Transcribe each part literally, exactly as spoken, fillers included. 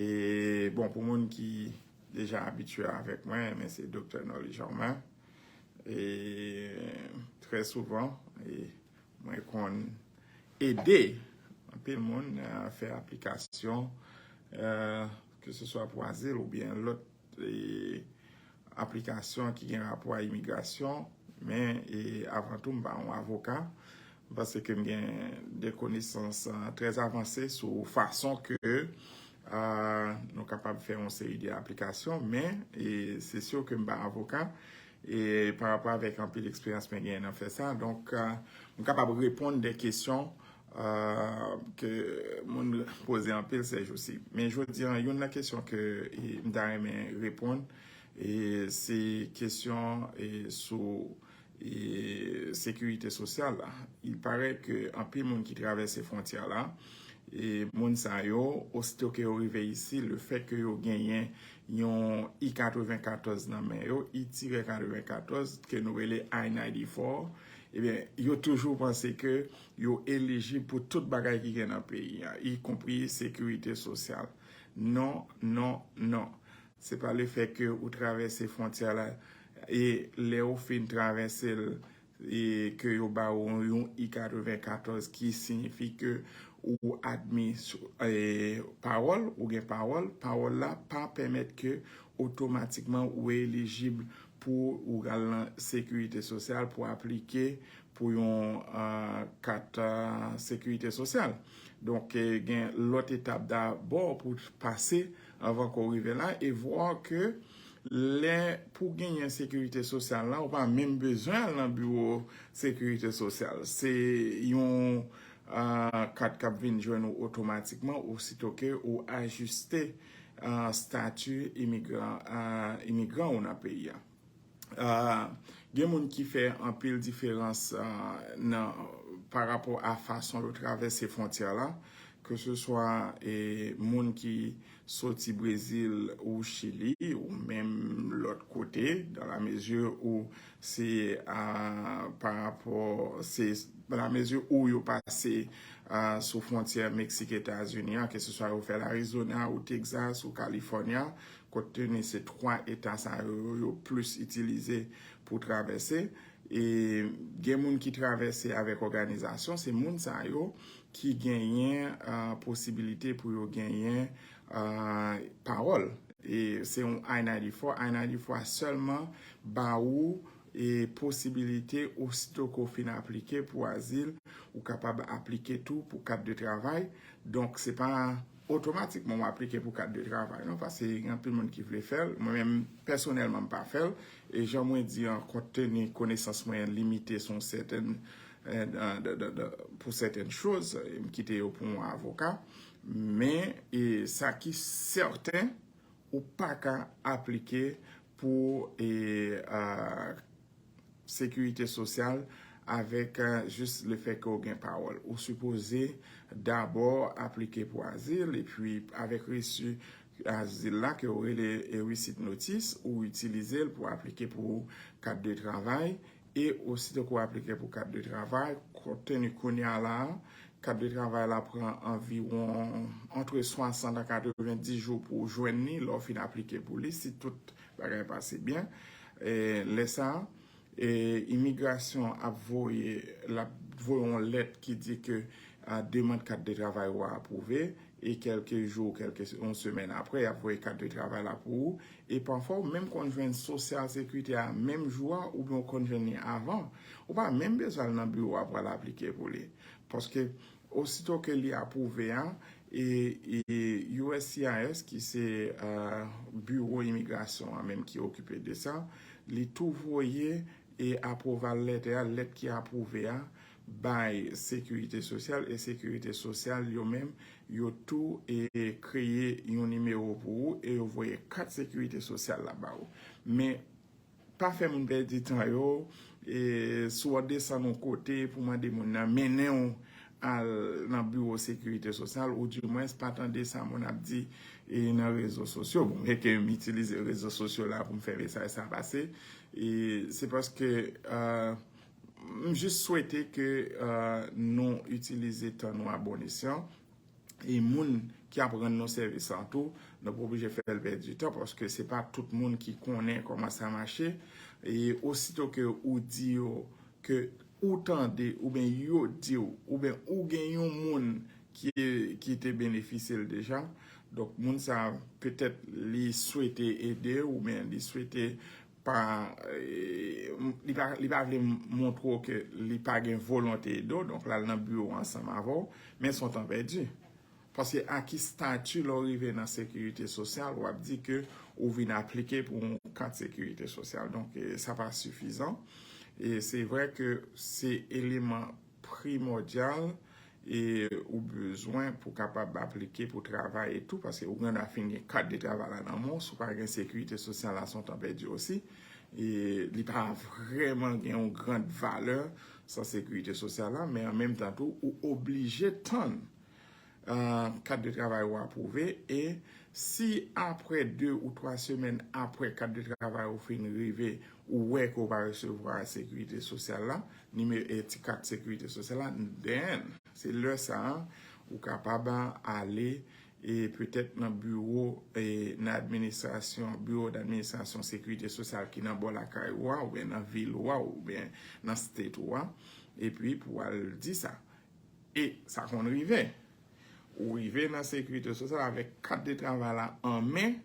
E, bon, pou moun ki deja abitye avèk mwen, men se Doktè Norly Germain. E trè souvan, e mwen konn ede anpil moun, eh, fè aplikasyon, eh, ke se swa pou azil oubyen lòt, eh, aplikasyon ki gen rapò a imigrasyon. Men, eh, avan tou, m pa yon avoka. M panse ke m gen de konesans, eh, trè avanse sou fason ke, eh, nou kapab fè yon seri de aplikasyon. Men, eh, se si ke m pa avoka. E pa rapò avèk anpil eksperyans mwen genyen nan fè sa. Donk, eh, m kapab reponn de kesyon, eh, ke moun poze anpil sèjousi. Men jodi a, youn nan kesyon ke, eh, m ta renmen reponn, eh, se kesyon, eh, sou, eh, sekirite sosyal la. Il paraît ke anpil moun ki travèse fwontyè la, e moun sa yo, osito ke yo rive isi, le fèt ke yo genyen yon I katrevenkatòz nan men yo, I tirè katrevenkatòz, ke nou rele I ninety-four, ebyen, yo toujou panse ke yo elijib pou tout bagay ki gen nan peyi a, ikonpri sekirite sosyal. Non, non, non. Se pa le fèt ke ou travèse fwontyè la, e lè ou fin travèse l, e ke yo ba ou yon I katrevenkatòz ki siyifi ke ou admi, e, pawòl, ou gen pawòl, pawòl la pa pèmèt ke otomatikman ou elijib pou ou al nan sekirite sosyal pou aplike pou yon, eh, kat, eh, sekirite sosyal. Donk, eh, gen lòt etap dabò pou pase anvan ke w rive la, e vwa ke lè pou genyen sekirite sosyal la, ou pa menm bezwen al nan biwo sekirite sosyal. Se yon, eh, kat k ap vin jwenn ou otomatikman osito ke ou ajiste, eh, estati imigran, eh, imigran ou nan peyi a. Ah, gen moun ki fè anpil diferans, ah, nan, pa rapò a fason yo travèse fwontyè la, ke se swa, e, moun ki soti Brezil ou Chili ou menm lòt kote, dans la mesure où se, ah, pa rapò, se dans la mesure où yo pase, ah, sou fwontyè Meksik Etazini an, ke se swa yo fè l Arizona ou Texas ou California, kont teni se twa eta sa yo, yo plis itilize pou travèse. E gen moun ki travèse avèk òganizasyon, se moun sa yo ki genyen, ah, posibilite pou yo genyen, ah, pawòl. E se yon I ninety-four, I ninety-four sèlman ba ou, e, posibilite, osito ke w fin aplike pou azil, ou kapab aplike tou pou kat de travay. Donk, se pa otomatikman w aplike pou kat de travay, non, paske gen anpil moun ki vle fè l. Mwen menm, pèsonèlman, m pa fè l. E jan mwen di an, kont teni konesans mwen limite sou sèten, eh, de, de, de, de, pou sèten choz, e m kite yo pou yon avoka. Men, e, sa ki sèten, ou pa ka aplike pou, e, ah, sekirite sosyal avèk, eh, jis le fèt ke w gen pawòl. Ou sipoze dabò aplike pou azil, epi avèk resi azil la ke w rele, e, receipt notice, ou itilize l pou aplike pou kat de travay. E osito ke w aplike pou kat de travay, kont teni kounye a la, kat de travay la pran anviwon antre swasant a katrevenndis jou pou w jwenn li lè w fin aplike pou li, si tout bagay pase byen. E, lè sa a, e, imigrasyon ap voye, l ap voye yon lèt ki di ke, ah, demann kat de travay ou a apwouve, e kèlke jou, kèlke se-, yon semèn apre, y ap voye kat de travay la pou ou. E pafwa, ou menm konn jwenn Sosyal Sekirite a menm jou a, oubyen ou konn jwenn li avan. Ou pa menm bezwen al nan biwo a pou al aplike pou li. Paske osito ke li apwouve a, e, e U S C I S, ki se, eh, biwo imigrasyon an menm ki okipe de sa, li tou voye e apwouval lètè a, lèt ki apwouve a, bay Sekirite Sosyal, e Sekirite Sosyal yo menm, yo tou, e, kreye yon nimewo pou ou, e yo voye kat Sekirite Sosyal la ba ou. Men, pa fè moun pèdi tan yo, e, si w ap desann yon kote pou mande moun nan mennen w al nan biwo Sekirite Sosyal, ou dimwens pa tande sa moun ap di, e, nan rezo sosyo. Bon, e ke m itilize rezo sosyo la pou m fè mesaj sa pase, e se paske, eh, m jis swete ke, eh, nou itilize tan nou a bon esyan. E moun ki ap rann nou sèvis lan tou, nou pa oblije fè l pèdi tan, paske se pa tout moun ki konnen kòman sa mache. E osito ke ou di yo ke ou tande, oubyen yo di w, oubyen ou gen yon moun ki, ki te benefisye l deja, donk moun sa a, petèt li swete ede w, oubyen li swete pa, eh, li pa, li pa vle montre w ke li pa gen volonte ede w, donk l al nan biwo ansanm avè w, men se yon tan pèdi. Paske a ki stati lè w rive nan sekirite sosyal, w ap di ke ou vin aplike pou yon kat sekirite sosyal. Donk, eh, sa pa sifizan. E se vre ke se eleman primòdyal e ou bezwen pou kapab aplike pou travay e tou, paske ou gen dwa fin gen kat de travay la nan men w, si w pa gen sekirite sosyal la, se yon tan pèdi osi. E li pa vrèman gen yon gran valè san sekirite sosyal la, men an menm tan tou, ou oblije tann, eh, kat de travay ou apwouve, e si apre de ou twa semèn apre kat de travay ou fin rive, ou wè ke w pa resevwa sekirite sosyal la, nime-, eh, ti kat sekirite sosyal la, then, se lè sa a, ou kapab ale, e petèt nan biwo, e nan administrasyon, biwo d'administrasyon sekirite sosyal ki nan bò lakay ou a, oubyen nan vil ou a, oubyen nan state ou a, epi pou w al di sa. E sa konn rive. Ou rive nan sekirite sosyal avèk kat de travay la an men,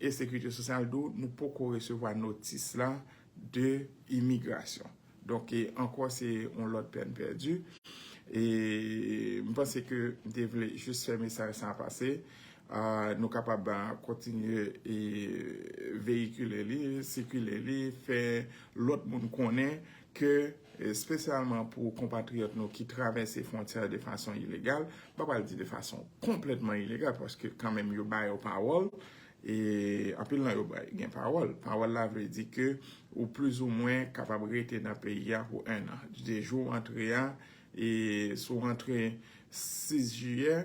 e sekirite sosyal di w nou poko resevwa notis la de imigrasyon. Donk, e, ankò, se yon lòt pèn pèdi. E m panse ke m te vle jis fè mesaj sa a pase. Ah, nou kapab, ah, kontinye e veyikile li, sikile li, fè lòt moun konnen ke, espesyalman pou konpatriyòt nou ki travèse fwontyè de fason ilegal, m pa pral di de fason konplètman ilegal, paske kanmenm yo ba yo pawòl, e anpil nan yo ba, gen pawòl. Pawòl la vle di ke ou plizoumwen kapab rete nan peyi a pou en an. De jou w antre a, e si w antre sis jiyè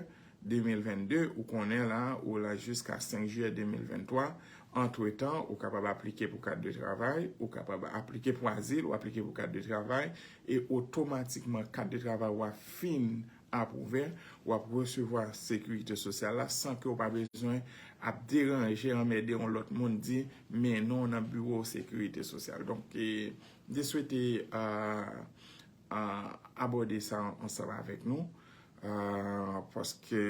de mil vennde, ou konnen la, ou la jiska senk jiyè de mil venntwa. Antretan, ou kapab aplike pou kat de travay, ou kapab aplike pou azil, ou aplike pou kat de travay, e otomatikman kat de travay ou a fin apwouve, w ap resevwa sekirite sosyal la san ke w pa bezwen ap deranje, anmède yon lòt moun, di, mennen w nan biwo sekirite sosyal. Donk, e, m te swete, a, a, abòde sa ansanm avèk nou, a, paske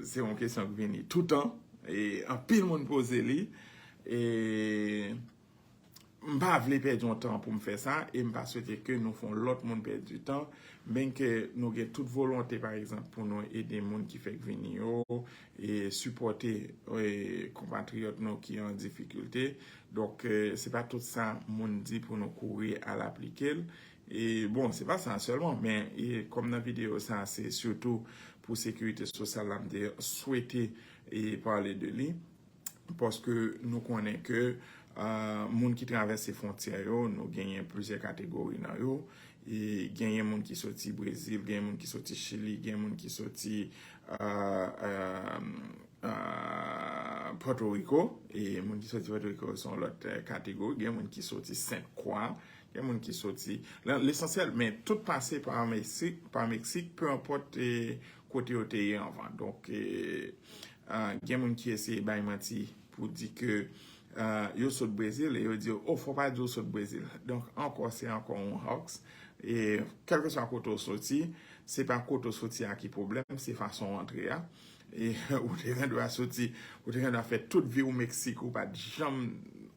se yon kesyon ki vini toutan, e anpil moun poze li, e m pa vle pèdi yon tan pou m fè sa, e m pa swete ke nou fè yon lòt moun pèdi tan, byenke nou gen tout volonte, pa egzanp, pou nou ede moun ki fèk vini yo, e sipòte, e, konpatriyòt nou ki an difikilte. Donk, e, se pa tout sa moun di pou nou kouri al aplike l. E, bon, se pa sa sèlman, men, e, kòm nan videyo sa, se sitou pou sekirite sosyal la, m te swete, e, pale de li. Paske nou konnen ke, a, moun ki travèse fwontyè yo, nou genyen plizyè kategori nan yo. E genyen moun ki soti Brezil, genyen moun ki soti Chili, genyen moun ki soti, a, a, a, Pòtoriko. E moun ki soti Pòtoriko se yon lòt, e, kategori. Gen moun ki soti Sent Kwa, gen moun ki soti, la, lesansyèl, men tout pase pa Meksik, pa Meksik, pe enpòt, e, kote yo te ye anvan. Donk, e, a, gen moun ki eseye bay manti pou di ke, a, yo sot Brezil e yo di, "O, fò w pa di w sot Brezil." Donk, ankò, se ankò yon hoax. E kèlkeswa kote w soti, se pa kote w soti a ki pwoblèm, se fason w antre a. E ou te gen dwa soti, ou te gen dwa fè tout vi w Meksik, ou pa t janm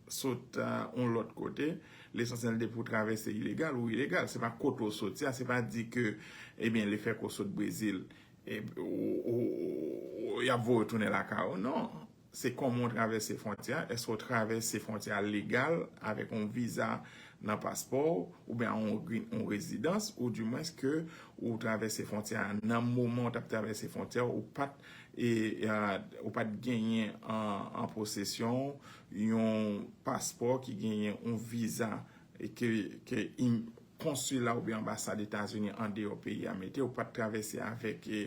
sot, a, yon lòt kote. Lesansyèl, depi w travèse ilegal, ou ilegal. Se pa kote w soti a, se pa di ke, ebyen, lefètke w sot Brezil, e, ou, ou, ou, y ap voye w tounen lakay ou. Non. Se kòman w travèse fwontyè a. Èske w travèse fwontyè a legal avèk yon viza nan paspò w, oubyen yon gri-, yon rezidans, oudimwens ke ou travèse fwontyè a nan moman w t ap travèse fwontyè a, ou pa t, e, e, ou pa t genyen an, an posesyon w yon paspò ki genyen yon viza e ke, ke im-, konsila oubyen anbasad Etazini andeyò peyi a mete, ou pa t travèse avèk, e,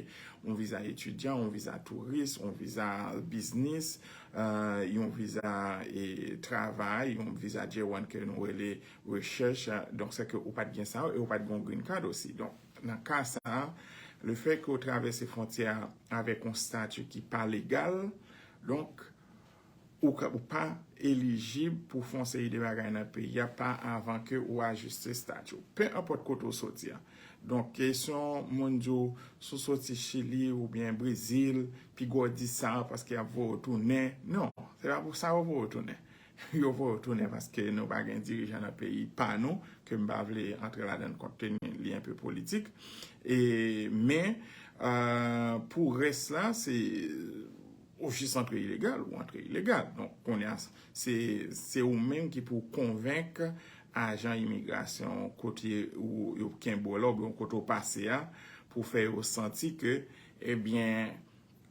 yon viza etidyan, yon viza touris, yon viza biznis, e, yon viza, e, travay, yon viza J one ke nou rele rechèch, e, donk, se ke ou pa t gen sa yo, e ou pa t gen yon green card osi. Donk, nan ka sa a, Lefètke w travèse fwontyè a avèk yon stati ki pa legal, donk, ou ka, ou pa elijib pou fè yon seri de bagay nan peyi a, pa avan ke ou ajiste stati w. Pe enpòt kote w soti a. Donk, kesyon moun di w, si w soti Chili oubyen Brezil, piga w di sa paske y ap voye w tounen. Non, se pa pou sa yo voye w tounen. Yo voye w tounen paske nou pa gen dirijan nan peyi pa nou, ke m pa vle antre ladan l kont li enpe politik. E, men, euh, pou rès la, se ou jis antre ilegal, ou antre ilegal. Donk, kounye a, se, se ou menm ki pou konvenk ajan imigrasyon kote ou, yo kenbe w la, oubyen kote w pase a, pou fè yo santi ke, ebyen,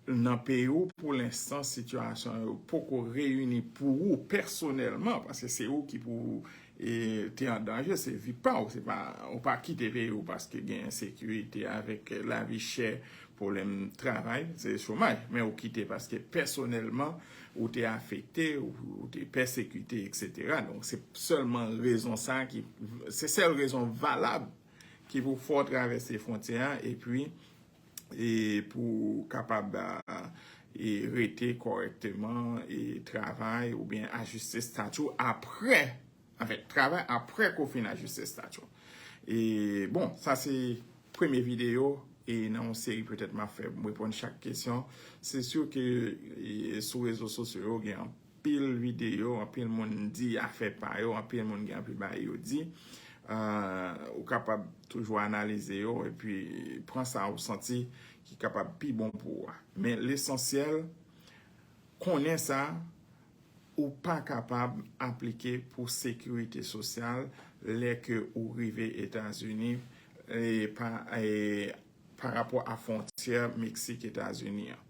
nan peyi w, pou lenstan, sitiyasyon yo poko reyini pou ou pèsonèlman, paske se ou ki pou, e, te an danje, se vi pa w, se pa, ou pa kite peyi w paske gen ensekirite avèk lavi chè, pwoblèm travay, se chomaj, men ou kite paske pèsonèlman, ou te afekte, ou, ou te pèsekite, etsetera. Donk, se sèlman rezon sa ki, se sèl rezon valab ki pou fè w travèse fwontyè a, epi, e pou kapab, a, e rete kòrèkteman, e travay oubyen ajiste stati w apre, anfèt, travay apre ke w fin ajiste stati w. E, bon, sa se premye videyo, e nan yon seri petèt m ap fè, m reponn chak kesyon. Se si ke, e, sou rezo sosyo yo, gen anpil videyo, anpil moun di afè pa yo, anpil moun gen anpil bagay yo di. Euh, ou kapab toujou analize yo epi pran sa ou santi ki kapab pi bon pou ou a. Men lesansyèl, konnen sa, ou pa kapab aplike pou sekirite sosyal lè ke ou rive Etazini, e pa, e pa rapò a fwontyè Meksik Etazini an.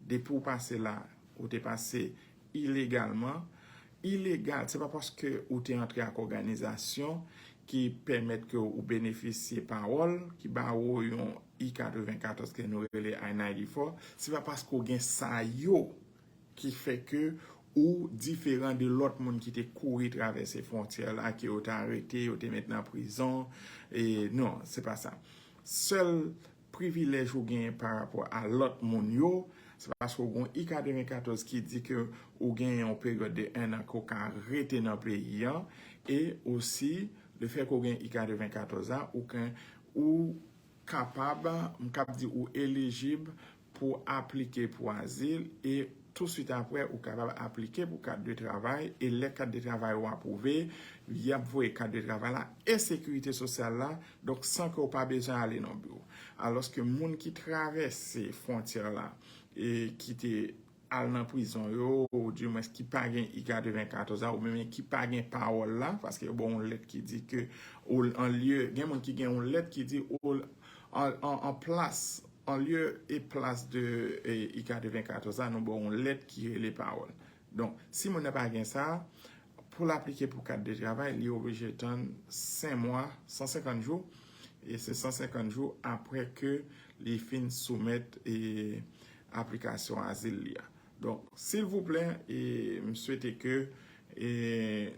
Depi w pase la, ou te pase ilegalman. Ilegal, se pa paske ou te antre ak òganizasyon ki pèmèt ke ou benefisye pawòl, ki ba ou yon I katrevenkatòz ke nou rele I ninety-four, se pa paske ou gen sa yo ki fè ke ou diferan de lòt moun ki te kouri travèse fwontyè la, ke yo te arete, yo te met nan prizon. E non, se pa sa. Sèl privilèj ou genyen pa rapò a lòt moun yo, se paske ou gen yon I katrevenkatòz ki di ke ou genyen yon peryòd de en an ke ou ka rete nan peyi an, e osi, lefètke ou gen I katrevenkatòz la, ou gen, ou kapab, m kab di ou elijib pou aplike pou azil, e touswit apre, ou kapab aplike pou kat de travay, e lè kat de travay ou apwouve, y ap voye kat de travay la e sekirite sosyal la, donk san ke ou pa bezwen ale nan biwo. Alòske moun ki travèse fwontyè la, e ki te al nan prizon yo, ou dimwens ki pa gen I katrevenkatòz la, ou menm ki pa gen pawòl la, paske yo ba w yon lèt ki di ke, ou, an lye, gen moun ki gen yon lèt ki di, ou, an, an, an plas, an lye e plas de, e, I katrevenkatòz la, nou ba w yon lèt ki rele pawòl. Donk, si moun nan pa gen sa, pou l aplike pou kat de travay, li oblije tann senk mwa, san senkant jou, e se san senkant jou apre ke li fin soumèt, e, aplikasyon azil li a. Donk, silvouplè, e, m swete ke, e,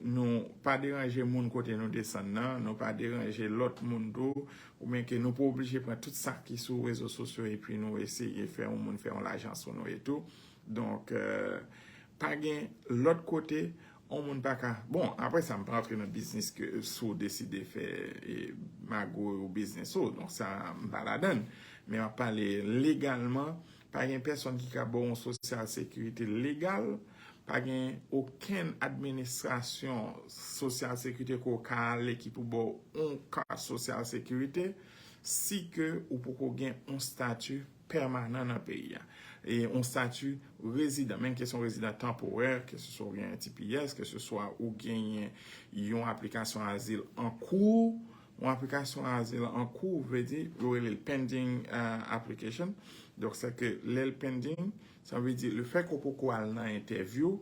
nou pa deranje moun kote nou desann nan, nou pa deranje lòt moun tou, oubyen ke nou pa oblije pran tout sa ki sou rezo sosyo epi nou eseye fè yon moun fè yon lajan sou nou e tou. Donk, euh, pa gen lòt kote, yon moun pa ka. Bon, apre sa, m pa antre nan biznis ke si w deside fè, e, magouy ou biznis ou, donk sa, m pa ladan l. Men m ap pale legalman, pa gen pèsonn ki ka ba w yon sosyal sekirite legal, pa gen okenn administrasyon sosyal sekirite ke w ka ale ki pou ba w yon kat sosyal sekirite, si ke ou poko gen yon stati pèmanan nan peyi a. E yon stati rezidan, menm ke se yon rezidan tanporè, ke se swa ou gen T P S, ke se swa ou genyen yon aplikasyon azil an kou, yon aplikasyon azil an kou, vle di, yo rele l pending, euh, application. Donk, se ke lè l pending, sa vle di, lefètke w poko al nan entèvyou,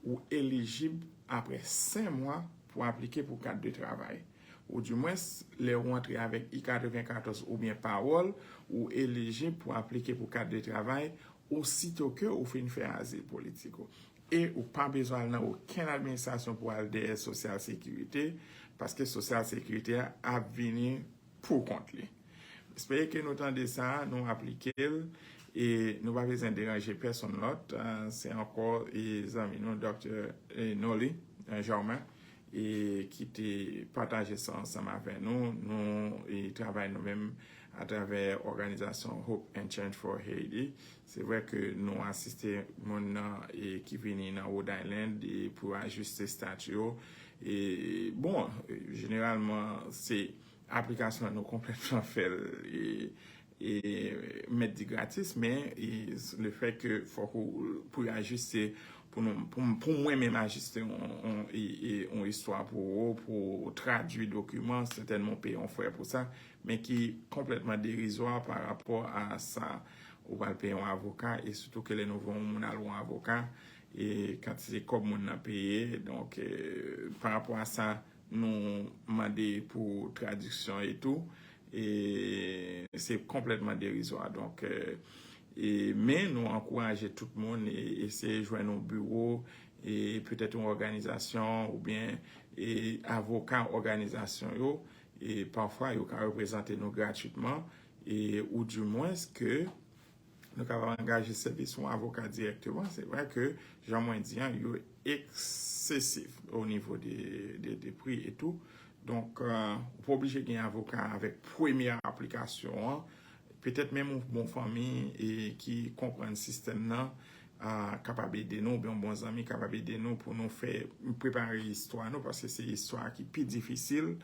ou elijib apre senk mwa pou aplike pou kat de travay. Ou dimwens, lè ou antre avèk I katrevenkatòz oubyen pawòl, ou elijib pou aplike pou kat de travay osito ke ou fin fè azil politik ou. E ou pa bezwen al nan okenn administrasyon pou al dèyè sosyal sekirite, paske sosyal sekirite a ap vini pou kont li. Espere ke nou tande sa, nou aplike l, e nou pa bezwen deranje pèsonn lòt. Se ankò zanmi nou, Doktè Nolly Germain, e ki te pataje sa ansanm avè nou. Nou travay nou menm atravè òganizasyon Hope and Change for Haiti. Se vre ke nou asiste moun nan e ki vini nan Rhode Island e pou ajiste stati yo. E bon, jeneralman, se aplikasyon an nou konplètman fè l e, e mèt di gratis, men e, le fè ke fòk ou pou ajiste, pou nou, pou, pou mwen menm ajiste yon, yon, e, e, yon istwa pou ou, pou tradui dokiman, sètènman ou peye yon frè pou sa, men ki konplètman derizwa pa rapò a sa ou pral peye yon avoka, e sitou ke lè nou voye yon moun al yon avoka, e kantite kòb moun nan peye, donk e, pa rapò a sa, nou mande pou tradiksyon e tou, e se konplètman derizwa. Donk, e, e, men nou ankouraje tout moun e eseye jwenn yon biwo, e petèt yon òganizasyon oubyen e avoka òganizasyon yo, e pafwa yo ka reprezante nou gratitman, e ou dimwens ke nou kapab angaje sèvis yon avoka dirèkteman. Se vre ke, jan mwen di an, yo eksesif o nivo de, de, de pri e tou. Donk, ou pa oblije gen avoka avèk premye aplikasyon an. Petèt menm yon bon fanmi e ki konprann sistèm nan kapab ede nou, oubyen yon bon zanmi kapab ede nou pou nou fè prepare istwa nou, paske se istwa ki pi difisil,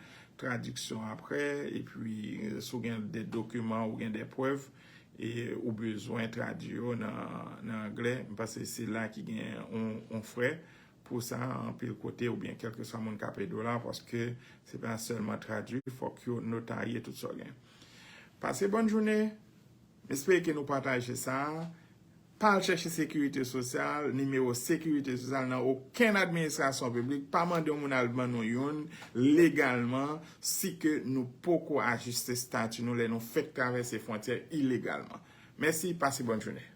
tradiksyon apre, epi si w gen de dokiman, ou gen de prèv, e ou bezwen tradui yo nan, nan anglè, m panse se la ki gen yon, yon frè pou sa anpil kote, oubyen kèlkeswa moun k ap ede w la, paske se pa sèlman tradui, fòk yo notarye tout sa w gen. Pase bòn jounen, m espere ke nou pataje sa. Pa al chèche sekirite sosyal, nimewo sekirite sosyal nan okenn administrasyon piblik, pa mande yon moun al ban nou youn legalman si ke nou poko ajiste stati nou lè nou fèk travèse fwontyè ilegalman. Mèsi, pase bòn jounen.